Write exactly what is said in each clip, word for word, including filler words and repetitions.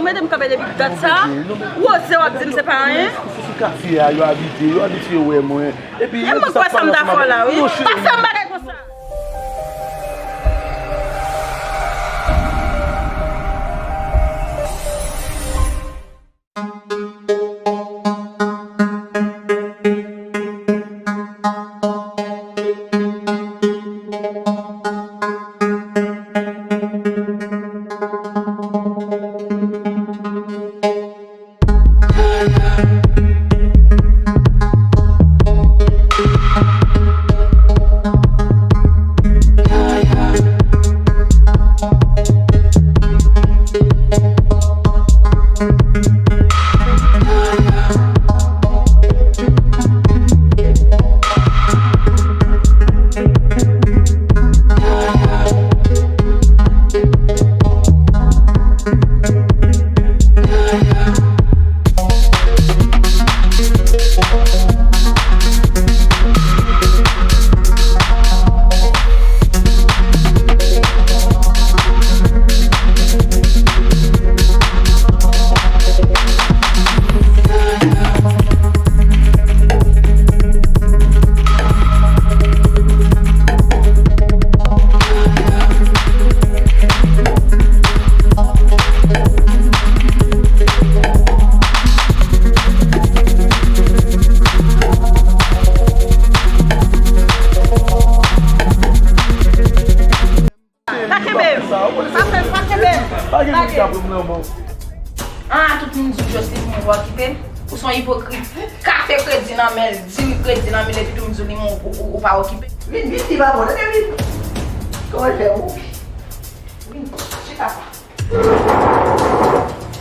Mete m kanpe depi dat sa. Ou oze w ap di m se pa anyen. Sou katye a yo abite, yo abitye wè mwen. Epi e mwen kwè sa m ta fè w la wi. Pa fè m bagay konsa. Pa kenbe m. Pa fè, pa kenbe m. Pa gen moun k ap wè m nan men w. Ah, tout moun di w Joseph, moun w okipe. Ou se yon ipokrit. Kafe kredi nan men l, diri kredi nan men l, epi tou m di w li moun ou, ou, ou pa okipe. Vin, vin, li pa bon, tande vin. Kòman l fè ou? Vin, chita sa.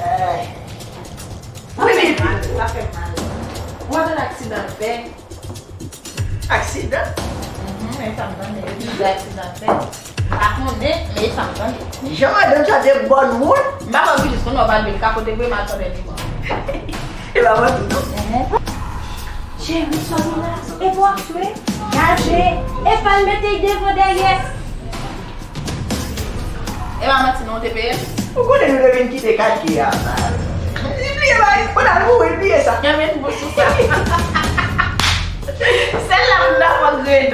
Ey. Sa fè mal, sa fè mal. Ou pa tande aksidan l fè? Aksidan? Mhm, men sa m tande. Plizyè aksidan fèt. M pa konnen, men sa m tande. Jan madanm sa te bòn moun. M pa konn ki jis konnen w pa dwe l kapote vre, m al tande li bon. E pa manti non. Mhm. Cheri, sòti la. E pou ap swe. Gaje. E pa l mete devan dèyè. E pa manti non, ou te peye? Ou konnen nou te vin kite katye a. Li bliye bay, pandan l mouri, li bliye sa. Yon menm bouch ou sa. Sèl la moun nan fò grenn.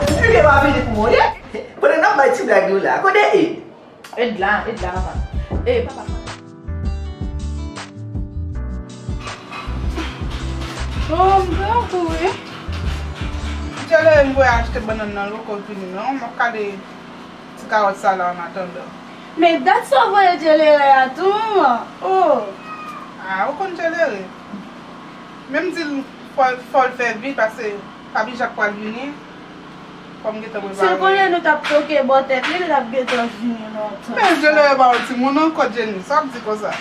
Li bliye pa vini pou mwen. Pandan n ap bay ti blag yo la, kote Ed? Ed la, Ed la, papa. E, papa. Oh, m gran kou, wi. Jere m voye achte bannann nan loko vini non. M ap kale ti kawòt sa la an atandan. Men dat sa w voye Jere a tou, manman. Oh. Ah, ou konn Jere. Men m di l fò, fò l fè vit, paske Papi Jak pral vini. Fò m gentan prepare. Si l konnen nou t ap toke bò tèt li, li t ap gentan vini lontan. Men Jere pa yon timoun ankò, Jenny. Sa w ap di konsa?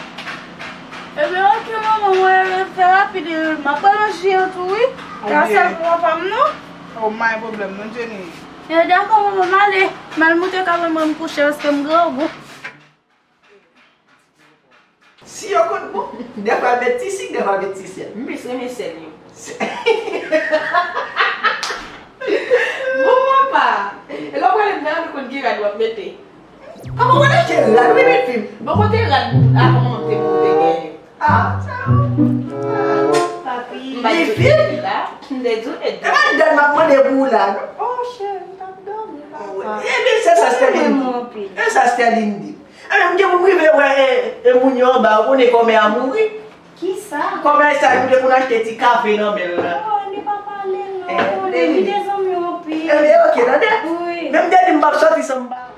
Ebyen, oke, manman, mwen fè rapid, m ap pral nan ji an tou, wi. Ka sèl pou papa m, non? Oh, pa gen pwoblèm, non, Jenny. E, dakò, manman, m ale. M al moute ka mwen, mwen, m kouche, paske m grangou. Si yo konn bon, dèfwa met ti sik, dèfwa met ti sèl. M plis renmen sèl yo. Bon, papa. E lè w prale m nan, nou konn ki rad w ap mete. Kòman w achte rad, wi, met fim? Bon, kote rad avan manman te pou te genyen? Ah, sa yo. Papi. M bay fil la, m te di w, e pa dèt m ap mande pou ou la, non. Oh, cheri, m t ap dòmi, papa. Ebyen, se sa Sterline di. E sa Sterline di. Ebyen, m gen pou m rive wè, e, e, moun yo anba, ou konnen kòmè a mouri. Kisa? Kòmè sa, nou te konn achte ti kafe nan men l la. Oh, li pa pale, non. Li de zanmi w anpil. Ebyen, oke, tande. Wi. Men m te di m p ap sòti san m pa.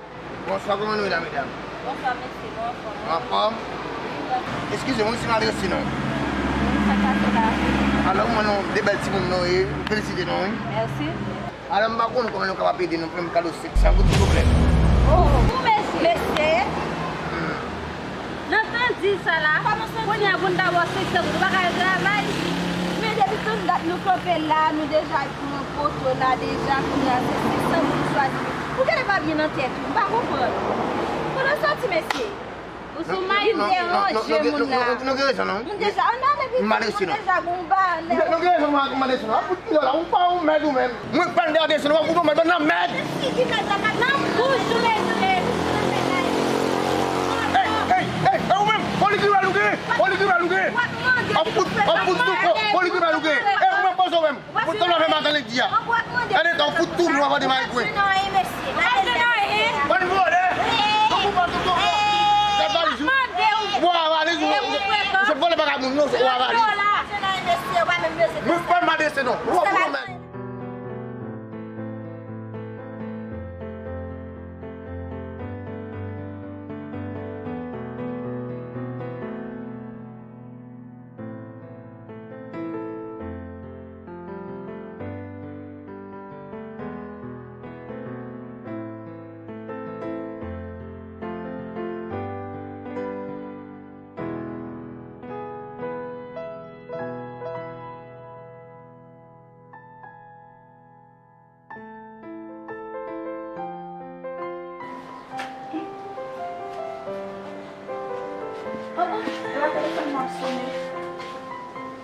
Bonswa, kòman nou ye la, medam? Bonswa, mesye, nou anfòm. Nou anfòm? Eskize m, wi, si m adrese nou. Wi, sa k pase la? Alò, mwen, nou de bèl timoun nou ye, m felisite nou, wi. Mèsi. Alò, m pa konn kòman nou kapab ede nou pou yon kado senk san goud, silvouplè. Oh, pou mesye. Mesye. Hmm. Nan tan di sa la, kounye a pou n ta ba w senk san goud, ou pa ka al travay? Men depi tout dat nou kanpe la, nou deja pran poto la deja, kounye a se senk san goud ou chwazi. Ou genlè pa byen nan tèt ou, m pa konprann. Kote w soti, mesye? Ou sou may, ou deranje moun la. Nou gen rezon, non. M deja, an ale vit, m deja gon ba, lè. Nou gen rezon, mwen, mwen desann. Ap fout kilò la, ou pa yon mèd ou menm. Mwen pa nan desann, w ap fout yon mèd, nan mèd. Nan bouch ou, mesye. Hey, hey, hey, hey, ou menm. Poligrima louge! Poligrima louge! W ap fout, w ap fout tou, poligrima louge! E ou menm poze w menm! Pou tande w fè madanm li di a. Gade tan w fout tou nou avan de mayi kwen. Bann vòlè! Tankou pa tout vòlè. Gad valiz ou. Ou a valiz ou. Ou se vòlè pa ka moun non, ou a valiz. Mwen pa m adrese non. Ou a pou mwen. Oh, oh, se pa telefòn nan k ap sonnen.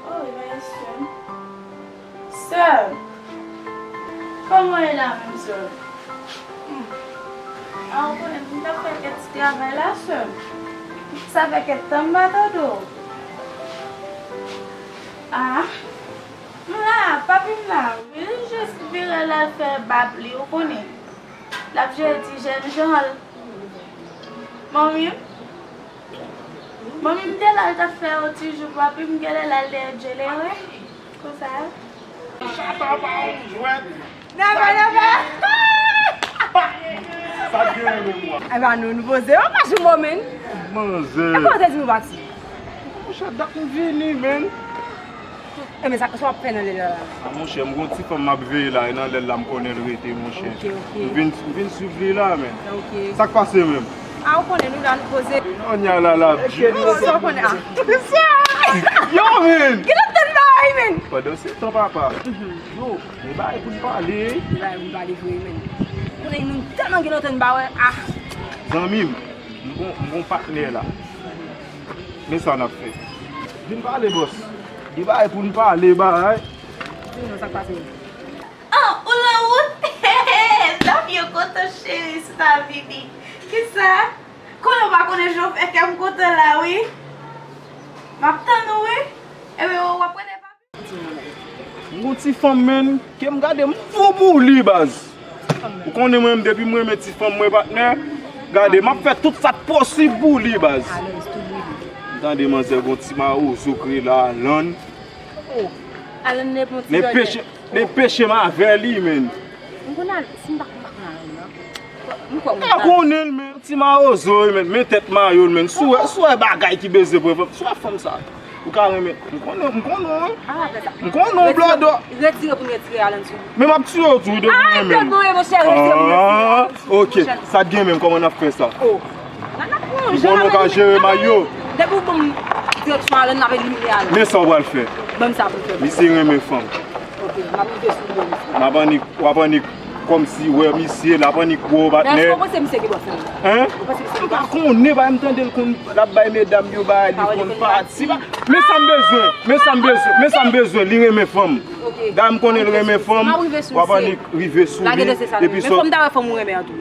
Oh, e pa sè m. Sè m, kòman w ye la menm, sè m? Hmm. A, ou konnen, m t ap fè kèk ti travay la, sè m. Sa fè kèk tan m pa tande w. Ah. M la, papi m la wi, li jis vire l al fè bab li, ou konnen. L ap jere ti jènjan l. Manmi m, manmi m te la, l t ap fè yon ti jou, papi m genlè l al dèyè djele, wi. Konsa. Chata pa yon jwèt. Nève, nève. Sa t gen menm mwa. Enben, nou, nou poze, yo pa jou moman. Manzè. E kòman te di nou pati? Monchè, dat m vini, menn. Enben, sa, sa w ap fè nan lè la? A, monchè, m gon ti fanm m ap veye la, e nan lè la m konnen l rete, monchè. Ok, ok. M vin, m vin swiv li la, menn. Ok. Sa k pase menm? A, ou konnen nou la, nou poze. Kounye a la, l ap di. Yo, sa w konnen, a. Yo, menn! Gen lòt tan bagay, menn! Pandan se tan, papa. Yo, gen bagay pou n pale. Gen bagay pou n pale vre, menn. Konnen nou tèlman gen lontan n pa wè, ah. Zanmi m, m gon, m gon patnè la. Men sa n ap fè. Vin pale, bòs. Gen bagay pou n pale, bagay. Di nou sa k pase. Ah, ou lan wout? Zanmi yo kontan cheri si w ta vini. Kisa? Konnen w pa konnen jan w fè kè m kontan la, wi. M ap tann ou, wi. Epi w ap rele papi. M gon ti fanm, menn, ke m gade, m fou pou li, baz. Ou konnen mwen, depi m renmen ti fanm mwen, patnè, gade, m ap fè tout sa k posib pou li, baz. M tande manzè gon ti mawozo k rele Alan. Oh, Alan ne bon ti jòdè. Men peche, men peche m avè li, menn. M konn al, si m pa, m pa konn Alan, non. M kwè m pa konnen l, menn. Ti mawozo, menn, men tèt mayo l, menn. Si w wè, si w wè bagay ki bezwen pran fanm, si w wè fanm sa, ou ka renmen. M konnen, m konnen w, wi. M konnen w, blòdò. Retire pou m retire Alan sou li. Men m ap tiye w tou, wi, depi w renmen m. Ah, bon, monchè, retire pou m retire Alan sou li. Ah, ok. Sa t gen menm, kòman n ap fè sa? Oh. Ou konnen w ka jere may yo. Depi w ban m direksyon Alan, n ap elimine Alan. Men sa w pral fè. Ban m sa pou fè. Misye renmen fanm. Ok, m ap rive sou li, mesye. M ap annik, w ap annik kòmsi wè misye, l ap annik wè w, patnè. Men èske w panse misye gen bòs la? Hein? Ou panse misye gen bòs? M pa konnen, pa m tande l konn, l ap bay medam yo bagay, li konn pati. Men sa m bezwen, men sa m bezwen, men sa m bezwen, li renmen fanm. Ok. Dayè m konnen l renmen fanm, w ap annik rive sou li, epi sòt. Men fò m ta wè fanm ou renmen an tou.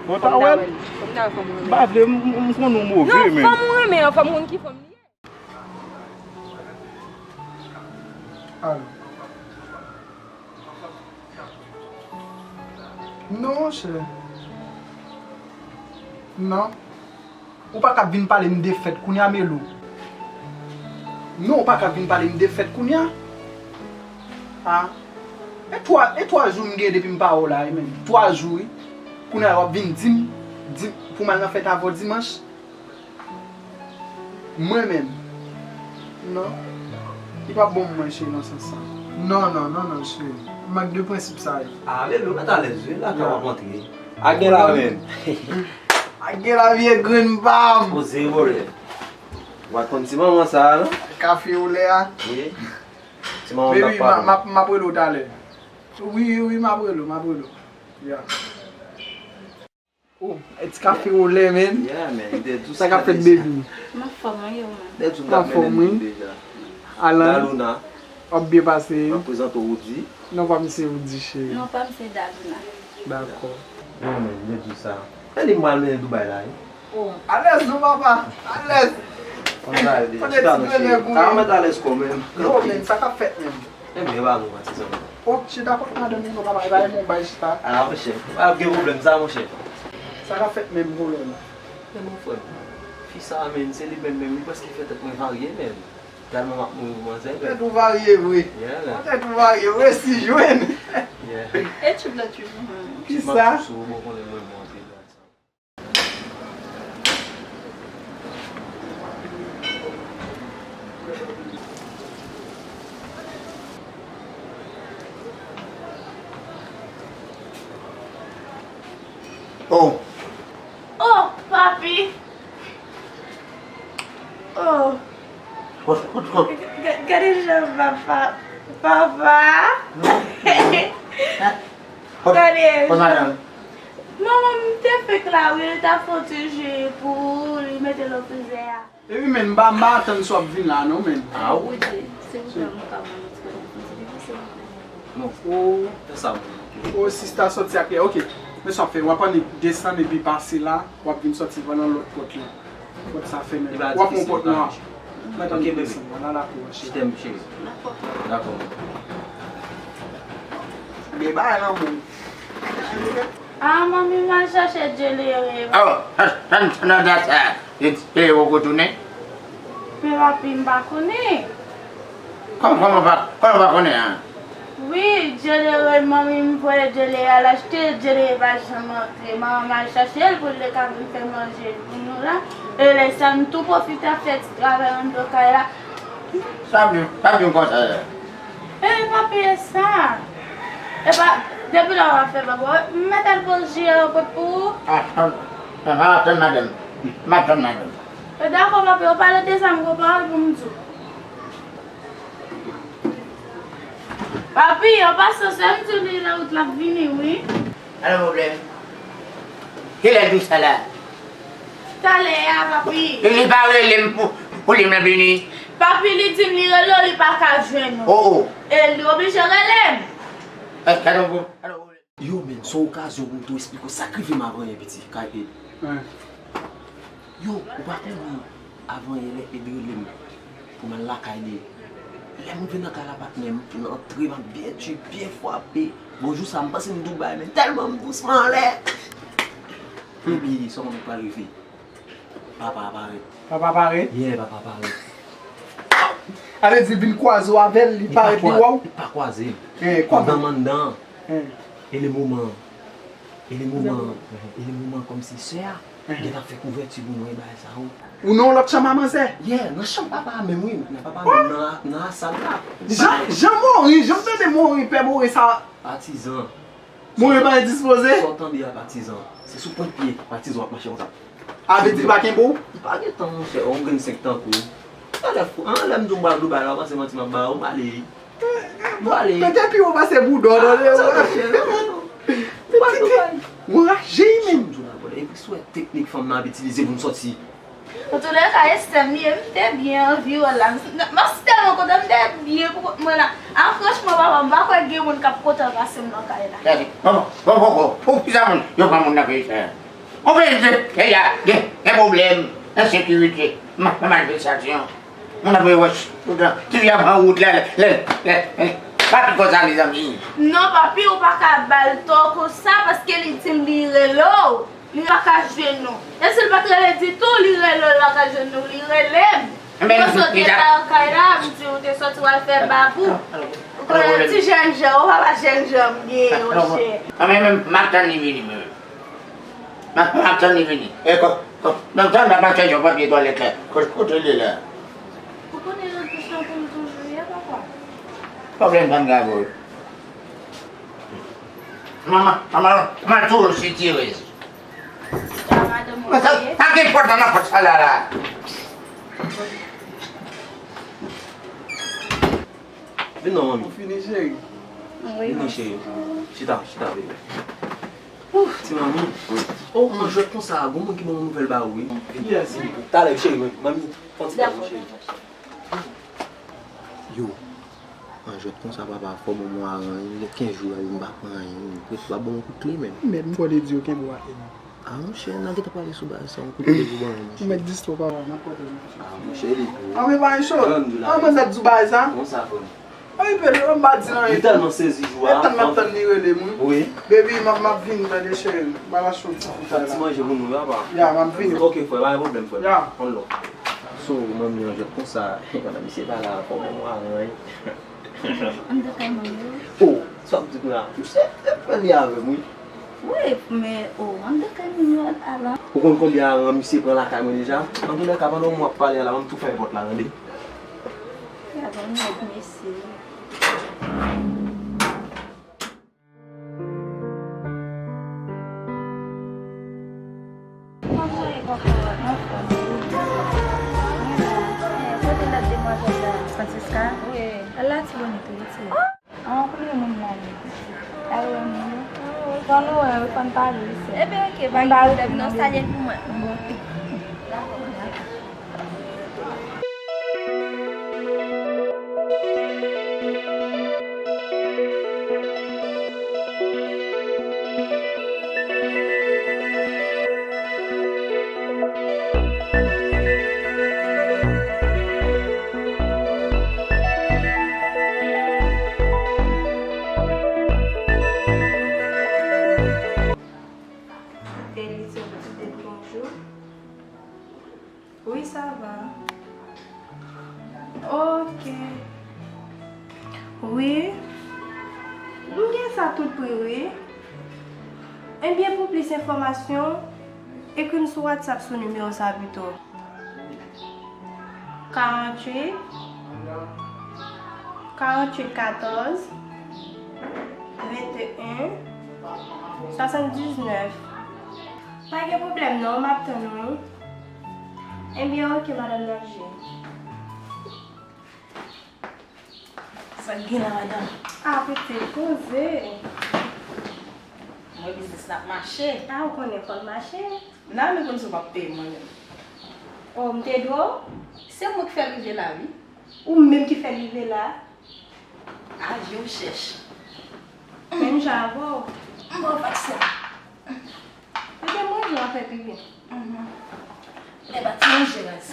Fò w ta wè l? Fò m ta wè fanm ou renmen an. M pa vle, m, m, m konnen w move, men. Non, fanm ou renmen an, fò m konn ki fanm li ye. Alo. Non, monchè. Non. Ou pa ka vin pale m de fèt kounye a, Melo. Non, ou pa ka vin pale m de fèt kounye a. Ah. E twa, e twa jou m gen depi m pa wè w la, wi, menm. Twa jou, wi. Kounye a w ap vin di m, di m pou m al nan fèt avè w dimanch. Mwen menm. Non. Li p ap bon pou mwen, cheri, nan sans sa. Non, non, non, non, cheri. Mank de prensip sa ye. Ah, bebe, ou mèt alèz, wi, lakay w ap antre. A gen la menm. A gen la, vye grenn pa m. Poze, vòlè. Ou pa t konn ti manman sa a, non? Kafe olè a. Wi. Ti manman m ap pale. Baby, m ap, m ap rele w talè. Wi, wi, m ap rele w, m ap rele w. Yeah. Oh, e ti kafe olè, menn. Yeah, man. Sa k ap fèt, baby? M anfòm, wi, ou menm? M anfòm, wi. Alan, w ap byen pase? M ap prezante w Woody. Non, pa m se Woody, cheri. Non, pa m se Daluna. Dakò. Bon, men, m te di w sa. Ann, m pral mennen l Dubai la, wi. Oh, alèz non, papa. Alèz. Konn sa yo deja. Chita non, cheri. A, mèt alèz kò menm. Non, men sa k ap fèt menm? Ebyen, e pa nou patizan. O, chita kot madanm ou non, papa, e pa yon bagay chita. A, monchè, pa gen pwoblèm sa, monchè. Sa k ap fèt menm, kolonèl? Men mon frè, fi sa a, menm, se li menm, menm, li prèske fè tèt mwen varye, menm. Tèlman m ap mouri pou manzè, menm. Tèt ou varye vre. Yeah, man. Tèt ou varye vre, si jwenn. Yeah. E tchoub la, tchoub. Kisa? Tchoub sou ou, bon, konnen mwen, mwen, anpil. Oh. Oh, papi. Oh. Kout, kout, kout. G-, g-, gade jan papa, papa. Gade jan. Manman m te fèk la, wi, li ta fè yon ti ji pou ou, li mete l nan frizè a. Epi, men, m pa, m pa atann si w ap vin la, non, men. Ah, wi. Silvouplè, silvouplè, mwen ka ban nou ti kòd, yon ti bebe, silvouplè. Non, o, fè sa, mwen. O, sista sòti ak lè. Ok. Men sa w ap fè, w ap annik desann epi pase la, w ap vin sòti pa nan lòt pòt la. Pòt sa fèmen. W ap yon pòt nwa. Mwen tann desann, w al nan lakou an, cheri. Je t'aime, chérie. Dakò. Dakò. Bebe, lanmou. Ah, manmi, m al chache Djelere. Oh, nan dat sa, Djelere poko tounen? Men papi, m pa konnen. Kòman, kòman pa, kòman pa konnen an? Wi, Djelere, manmi m voye Djelere al achte, Djelere pa janm antre. Manman m al chache l pou l te ka vin fè manje pou nou la. E lè sa, m tou pwofite ap fè ti travay anndan kay la. Sa vle, sa vle konsa la. E papi, e sa. E pa, depi lè w ap fè bab, m mèt al poze ji a yon kote pou ou. Ah, ah, ah, m ap tann madanm. M ap tann madanm. E dakò, papi, w pale de sa, m gon pawòl pou m di w. Papi, an pasan, sè m di w li nan wout, l ap vini, wi. Pa gen pwoblèm. Kilè l di w sa la? Talè a, papi. Li pa rele m pou, pou li menm vini? Papi, li di m li rele w, li pa ka jwenn ou. Oh, oh. E li oblije rele m. Eh, gade yon pou, gade yon pou. Yo, men, se yon okazyon pou m tou esplike w sa k rive m avanyè, piti, kay Ed. Wi. Yo, ou pa konnen, avanyè lè Ed rele m pou m al lakay li. Lè m rive nan kay la, patnè, m fin antre, m ap byen tchwi, byen frape. Bon, jou sa, m panse m Dubai, men tèlman m dous, m anlè. Epi, sa w konnen k pral rive? Papa a parèt. Papa a parèt? Yeah, papa a parèt. A vle di, vin kwaze w avè l, li parèt, li wè w? Li pa kwaze m. Eh, kòman? Anndan m anndan. Eh. E le moman, e le moman, e le moman kòmsi sè a gentan fè kouvèti pou mwen, bagay sa yo. Ou nan yon lòt chanm a manzè? Yeah, nan chanm papa a menm, wi. Nan papa a menm, nan, nan sal la. Jan, jan Mori, jan m tande Mori, pè Mori sa. Patizan. Mori pa endispoze? Sa w tande a, patizan. Se sou pwent pye patizan w ap mache konsa. A vle di li pa kenbe w? Li pa gen tan, monchè, yon grenn senk tankou w. Talè fou, an, lè m di w m pral Dubai la, w panse manti m ap ba w, m ale. M ale. Mete pye w pase bouda w, tande. Ah, sa, monchè, non, non, non. M pral Dubai. Ou raje, menm. Epi sou teknik fanm nan ap itilize pou m sòti. Antoulèka, e sè m ye, m te byen anvi w la. M, m, m tèlman kontan, m te byen pou kont mwen la. A, franchman, papa, m pa kwè gen moun k ap kontan pase m nan kay la. Gade, bon, bon, bon, bon, bon, poukisa moun yo pran moun nan peyi sa? On peyi de, peyi a gen, gen pwoblèm, ensekirite, ma-, malversasyon. Moun ap voye wòch toutan, ti fi ap pran wout lè, lè, lè, lè, pa pi konsa, mezanmi. Non, papi, ou pa ka ba l tò konsa, paske li di m li rele w. Li pa ka jwenn ou. E si l pa t rele ditou, li rele w, li pa ka jwenn ou, li rele m. Mwen sot deja lakay la, m di w te sòti w al fè bab ou. Ou konnen ti jènjan, ou pa pa jènjan m ye, monchè. Mwen menm, m ap tann li vini, mwen menm. M ap, m ap tann li vini. E kò, kò, nan tan, m ap chèche yon papye twalèt la. Kote, kote l ye la? Ou konnen nan douch lan pou l toujou ye, papa. Pwoblèm pa m gen avè w. Manman, manman, manman toujou sitirèz. Sa madanm ou ye? Sa, sa gen pòt nan pòt sa la, la. Vin non, manmi. Ou fini, cheri? Wi, vin non, cheri. Chita, chita, bebe. Ouf, ti manmi. Oh, an jwèt konsa, gon moun ki ban yon nouvèl ba ou, wi. Kiyès? Talè, cheri, manmi, fè yon ti pale, cheri. Yo, an jwèt konsa, papa, fò ban mwen aranj, gen kenz jou la, yo m pa pran anyen, yo prèske pa ban mwen kout kle, menm. Menm, m kwè li di yo kenbe w ak enmi. Ah, monchè, n a gentan pale sou bagay sa, yon kout pye pou ban mwen, monchè. Ou mèt distwè, papa, n ap kontan, monchè. Ah, monchè, li pou. Anmwe, pa yon cho. Anmwe, mèt di bagay sa. Konsa, frè m. Anmwe, pede, m pa di nan li tèlman sezi jou a. Tann m ap tann li rele m, wi. Wi. Baby, m ap, m ap vini, tande, cheri. M pa lage yon ti kout la. Ti manje pou nou, papa. Ya, m ap vini. Ok, frè, pa gen pwoblèm, frè. Ya. On lò. So, manmi an jwèt konsa, pandan misye pa la, fò mwen mwa ran. Ann nan kay manmi yo. Oh, sa w ap di kounye a? Misye te fè li avè m, wi. Wi, men, oh, ann nan kay manmi yo, al, al. Ou konn konbyen aran misye pran lakay mwen deja? Antoulèka, pandan w ap pale a la, ban m tou fèy pòt la, tande? Ya, ban m nèg, mesye. Kòman w ye, kòkòt? Anfòm, wi. Mwen la. Eh, kote lòt demwazèl la? Francisca? Wi. Al Latibonit, wi, ti. Ah, kote moun nan ye? Al wè moun yo. Fò nou wè, wi, fò n pale, wi, sè. Ebyen, oke, pa gen pwoblèm, non, salye l pou mwen. Bon. Elise, bonjou. Wi, sa va. Ok. Wi. M gen sa tout prè, wi. Ebyen, pou plis enfòmasyon, ekri m sou WhatsApp sou nimewo sa pito. Karanntuit, karanntuit katòz, venteyen, swasanndiznèf. Pa gen pwoblèm non, m ap tann ou wi. Ebyen, oke, madanm Danje. Sa k gen la, madanm? Ah, pitit, poze. Mwen, biznis la ap mache. Ah, ou konnen fò l mache. Nan, men konn si w p ap peye mwen menm. Oh, m te dwe w? Se mwen ki fè l rive la, wi. Ou menm ki fè l rive la? Ah, je w chèch. Menm jan avè w. M ba w vaksen. Ebyen, mwen vle w ap fè pi byen. Mhm. Lè pati manje raz.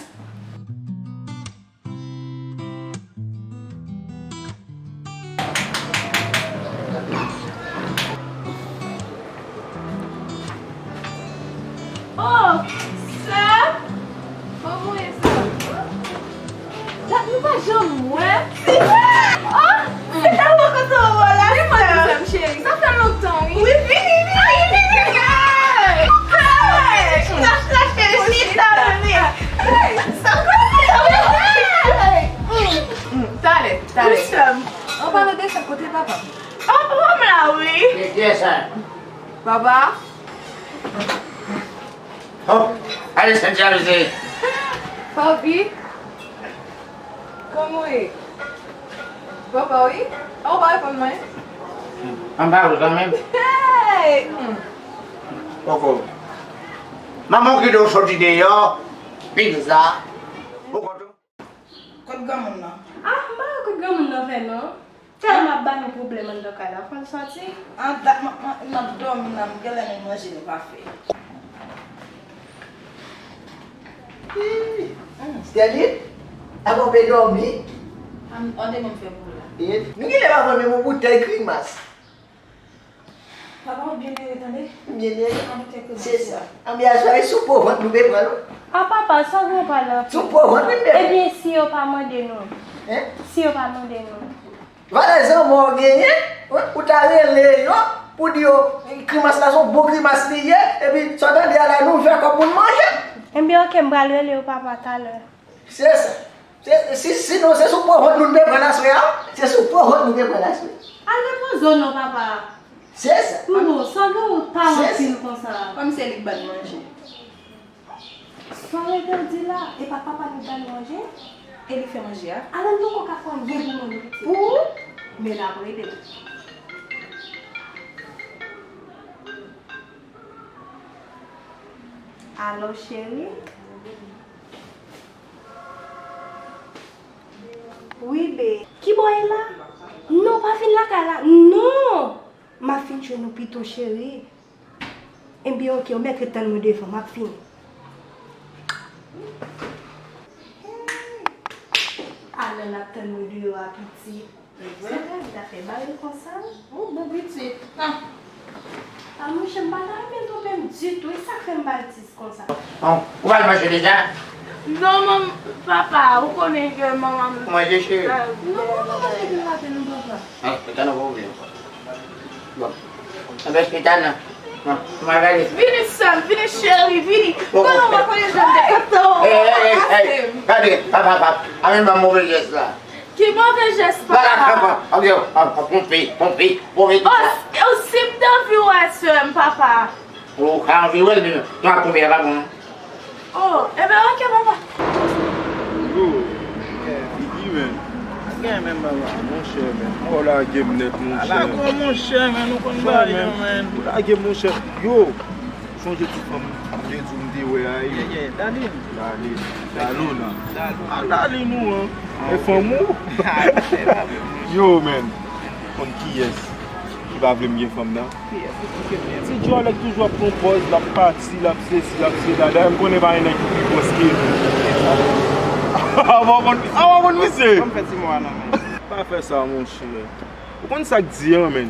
Oh, sè! Kòman w ye, sè? Dat nou pa janm wè. Oh, se tèlman kontan wè w la, sè. Wi, mwen menm, cheri. Sa fè lontan, wi. Wi, vini, vini, vini. Hey! Hey! Chita, chita, chita, chita, vini. Hey! Sa koze, sa koze. Hey! Mm, talè, talè. Wi, sè m. An palan de sa, kote papa m? Papa m la, wi. Kiyès sa? Papa? Oh, ale senti a mesye. Papi, kòman w ye? Papa, wi? A, ou pa reponn mwen? An ba ou kanmenm. Hey! Hmm. Poko. Manman w kite w soti deyò, vin sa. Poko. Kot granmoun nan? Ah, m pa wè kot granmoun nan fè non. Tèlman ap ba nou pwoblèm anndan kay la, fò l sòti. An dat m ap, m ap, m ap dòmi la, m genlè menm manje nou pa fè. Sterline, apa w pe dòmi? An, an de mwen fè pou la. E, nou genlè pa pran menm yon boutèy Krimas. Papa, ou byen ere, tande? M byen ere. An boutèy Krimas. Se sa. Anben aswè, e sou po vant nou pe pran l. A papa, sa w gen w pale anpil. Sou po vant nou pe pran l. Ebyen, si yo pa mande nou? Hein? Si yo pa mande nou? Valè zanmi w genyen, wi, ou ta rele yo pou di yo Krimas la se yon bon Krimas li ye, epi sa w tande a la nou fè kòb pou n manje. Ebyen, oke, m pral rele yo papa talè. Se sa. Se, si, sinon, se sou po vant nou te pran aswè a, wi. Se sou po vant nou te pran aswè a. Al repoze w non, papa. Se sa. Bon, sa w gen w pale anpil konsa. Kòm se li k ba n manje. Sa w rete w di la, e pa papa nou ba nou manje? E li fè manje a? Alò, nou poko ka fè anyen pou nou, nou pitit. Pou ou? Men n ap rele w. Alo, cheri? Wi, be. Kibò w ye la? Non, pa vin lakay la. Non! M ap vin jwenn ou pito, cheri. Ebyen, oke, ou mèt ret tann mwen devan, m ap vini. Alan ap tann mwen deyò a, pitit. Se rèv la fè ba l konsa. Ou bon pitit. Ah. Ah, monchè, m pa ta renmen twonpe m ditou. E sa k fè m ba l dis konsa? Bon, ou pral manje deja? Non, manm, papa, ou konnen ke manman m. Ou manje, cheri? Non, manman manje depi maten, non, papa. Ah, pita nan bon vin. Bon. Anben, pita nan. Bon, mwen gade. Vini, sè m, vini, cheri, vini. Bon, konnen w pa konnen jan m te kontan w. Hey, hey, hey, hey. Gade, papa, papa. Amèn ban move jès la. Ki move jès, papa? Gade, papa. Anben, anben, ponpe, ponpe, ponpe tout sa. Oh, si m te anvi wè sè m, papa. Ou ka anvi wè l, men nou ap ponpe a pa bon. Oh, ebyen, oke, papa. Yo, Biggie, man. Gen menm, papa. Monchè, man. Ou lage m nèt, monchè. Ala gwo, monchè, man. Ou konn bagay yo, man. Ou lage m, monchè. Yo, sonje ti fanm m te di w m te wè a, e? Yeah, yeah, Darline. Darline. Darline. Darline. Ah, Darline ou an. E fanm ou? Ah, se pa vre, monchè. Yo, man. Konn kiyès ki pa vle m gen fanm nan? Ti djòlèk toujou ap pran pòz, l ap pati, l ap sesi, l ap sela. Dayè, m konnen pa gen nèg ki pi pwòs ke li. Avan w konn, avan w konn misye. Ban m fè ti mo a non, men. Pa fè sa, monchè. Ou konn sa k di an, men.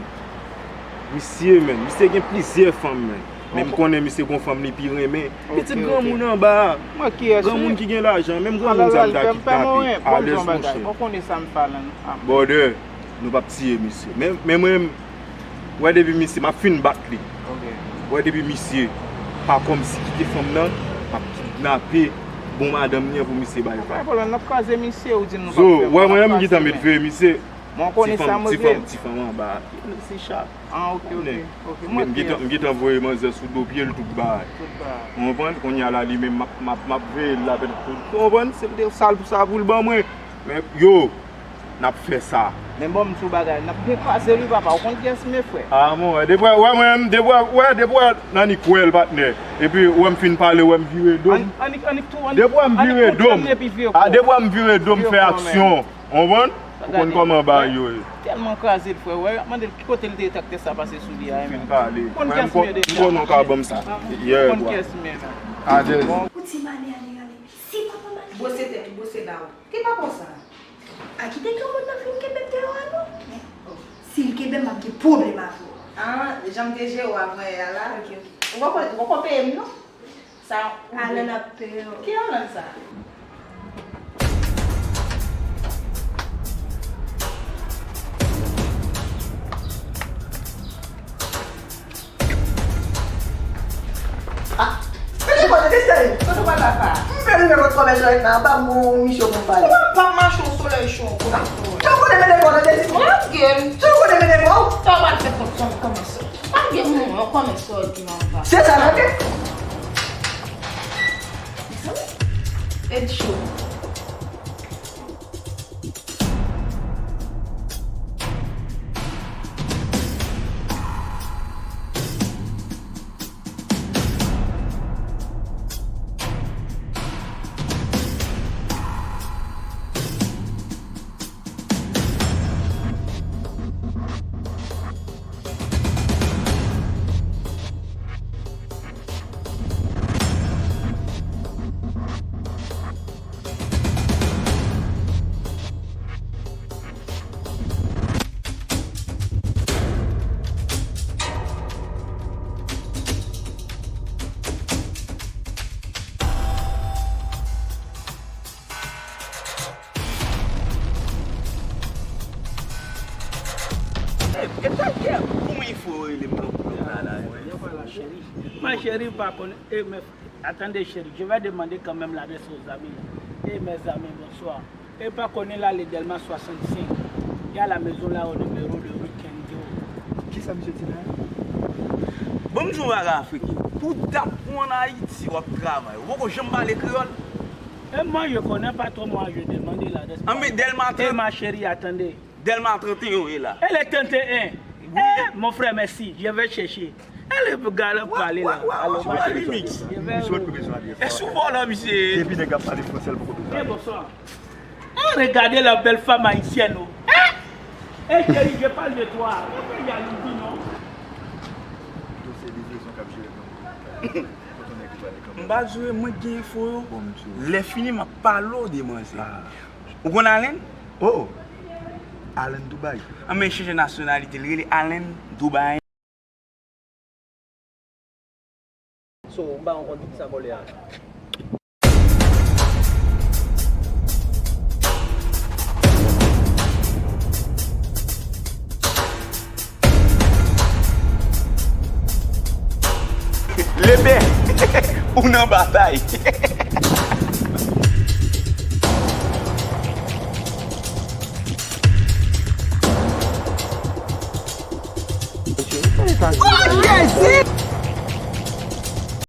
Misye, men. Misye gen plizyè fanm, men. Men m konnen misye gon fanm li pi renmen. Pitit granmoun anba a. Granmoun ki gen lajan, menm granmoun sa m ta kidnape. Alèz, monchè. Ou konnen sa m pale. Brother, nou p ap tiye misye. Men, men mwen, wè depi misye, m ap fin bat li. Wè depi misye pa kòmsi kite fanm nan, m ap kidnape bon madanm li an pou misye bay vag. Zo, wè mwen menm m gentan met veye misye. Ti fanm, ti fanm, ti fanm anba. Se chat. Ah, ok, ok, ok. M gentan, m gentan voye manzè sou do pye l tout bagay. Tout bagay. Ou konprann? Kounye a la li menm m ap, m ap, m ap veye l la pèt. Ou konprann? Se l te sal pou sa pou l ban mwen. Men yo, n ap fè sa. Men bon, m di w bagay, n ap byen kraze l wi papa, ou konn kiyès m ye frè. Ah, mwen wè, depi wè mwen, depi wè, wè, depi wè Nanny kwè l patnè. Epi wè m fin pale, wè m vire do m. Annik, annik tou, annik, depi wè m vire do m. Ah, depi wè m vire do m fè aksyon. Ou konprann? Ou konn kòman bagay yo ye. Tèlman kraze l frè, wè, mande l ki kote l te ye trakte sa pase sou li a, m fin pale. Frè m, m konnen w ka ban m sa. Yeah, bwa. Alèz. Ou ti male ale, ale. Si papa male. Bwose tèt ou, bwose ba ou. Ki pa konsa? A kite granmoun nan fin kenbe m deyò a non. Si l kenbe m, m ap gen pwoblèm avè w. Ah, jan m te jere w avanyè a la. Ok, ok. Ou poko, ou poko peye m non. Sa ou vle. Alan ap peye w. Ki Alan sa? Ah, men li konnen se sèl. Kote w pral la sa? M fè li nan kòmès la, ba m yon misyon pou m pale. Ou pa mache yon solèy cho ankò. Jan w konnen men de kò nan desi. Jan w konnen men de kò. Sa w pral fè kòb sa nan kòmès la. Pa gen moun nan kòmès sa ki nan va. Se sa nan tèt. Mezanmi. Ed cho. E, e ta kè pou mwen fò rele m lòt lòt la la. Ma chérie, pa konn, e, men, attendez chérie, je vais demander quand même l'adresse aux amis. E, mes amis, bonsoir. E pa konnen l ale Dèlma swasannsenk. Y a la maison là au numéro de rue Kenzo. Kisa misye di la? Bon, m di w bagay Afriken. Pou dat ou ann Ayiti, w ap travay. Ou poko janm pale kreyòl? E moi, je connais pas trop, moi, je demande l'adresse. Anben, Dèlma trant. E ma chérie, attendez. Dèlma tranteyen w ye la. E le trant e en. Wi. E, mon frère, merci. Je vais chercher. E le gars la pale la. Alo, ma chérie. Misye pa bezwen ale. E sou vòlò, misye. Depi nèg ap pale fransè, l poko bezwen ale. E bonsoir. Ah, regardez la belle femme haïtienne, oh. Hein? Eh, chérie, je parle de toi. Ou fè jalouzi, non? Dosye livrezon k ap jere nan M pa jwe, mwen gen enfo yo. Lè fini, m ap pale w de manzè. Ou konn Allen? Oh, Allen Dubai. An, men chanje nasyonalite, li rele Allen Dubai. So, m pa konn tout sa kòlè a. Lepè, ou nan batay. Oh, Jezi!